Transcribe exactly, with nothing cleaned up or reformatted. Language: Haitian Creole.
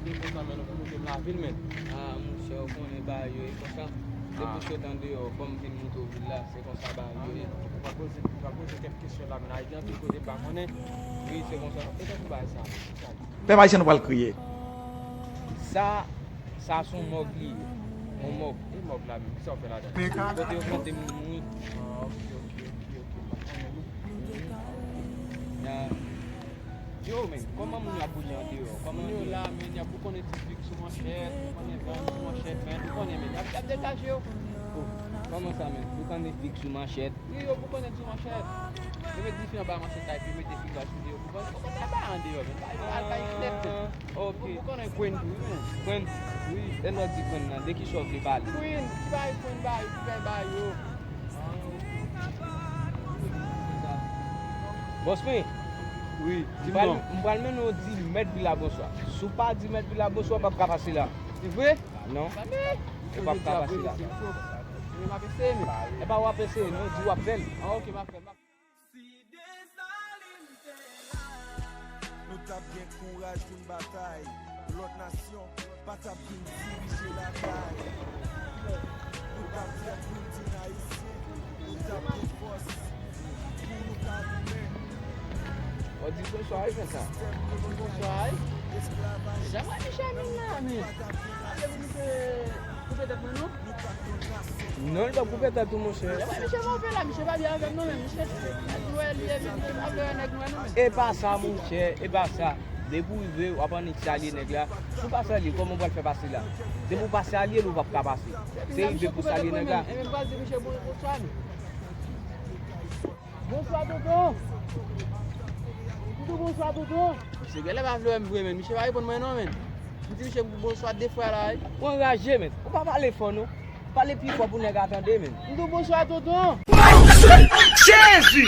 Vin konsa, men, nou pou moute m lavil, men. Ah, monchè, ou konnen bagay yo ye konsa. Depi w sot andeyò, fò m vin moute w vil la, se konsa bagay yo ye. Ou ka poze, ou ka poze kèk kesyon la, men, Ayiti anpil kote m pa konnen. Wi, se konsa. E tankou bagay sa, sa. Pèp ayisyen, nou pral kriye. Sa, sa se yon mòg li ye. Yon mòg. E mòg la menm, kisa w fè ladan? Kote yo plante moun mouri. Ah, ok, ok, ok, ok. M pa konnen, non. Ya. Yo, men, kòman moun yo ap bouje andeyò? Kòman moun yo la, men, y ap boukannen ti fig sou manchèt, boukannen van sou manchèt, men, ou konnen, men, y ap, y ap degaje yo. Oh, kòman sa, men? Boukannen fig sou manchèt? Wi, yo boukannen ti manchèt. Yo met dife anba manchèt la, epi yo mete fig la sou li, yo boukannen. Yo konn bay andeyò, men, bay, bay, bay nèt, men. Ah, ok. Yo boukannen kwenn tou, wi, men. Kwenn? Wi. Lè nou di kwenn nan, de kisa w vle pale? Kwenn, ki bay kwenn, bay, ki bay, bay yo. Bòs mwen. Wi, di m non. M pral, m pral mennen w di mèt vil la bonswa. Si w pa di mèt vil la bonswa, w p ap ka pase la. Se vre? Non. Ou p ap ka pase la. Mwen m ap eseye, men. E pa w ap eseye, non, di w ap fè l. Ah, ok, m ap fè l, m ap fè l. Nou t ap gen kouraj pou n batay. Lòt nasyon pa t ap vin dirije lakay. Nou t ap fè pou n vin Ayisyen. Nou t ap gen fòs pou nou ka goumen. Ou di bonswa, wi, konsa. Bonswa, wi. Jan mwen Michel menm la, men. Ale pou misye koupe tèt mwen, non? Non, li p ap koupe tèt ou, monchè. Jan mwen Michel move la, misye pa byen avè m, non, men misye se nèg nwè li ye, men misye pa vle wè nèg nwè, non, men. E pa sa, monchè, e pa sa. Depi w rive, w ap annik salye nèg la. Si w pa salye, kòman w pral fè pase la? Depi w pa salye l, ou p ap ka pase. Se rive pou salye nèg la. E men m pral di misye bon, bonswa, men. Bonswa, tonton. M di w bonswa, tonton. Misye genlè pa vle wè m vre, men. Misye pa reponn mwen non, men. M di misye bonswa de fwa la, wi. Ou anraje, men. Ou pa pale fò, non. Pale pi fò pou nèg la tande, men. M di w bonswa, tonton. Jezi!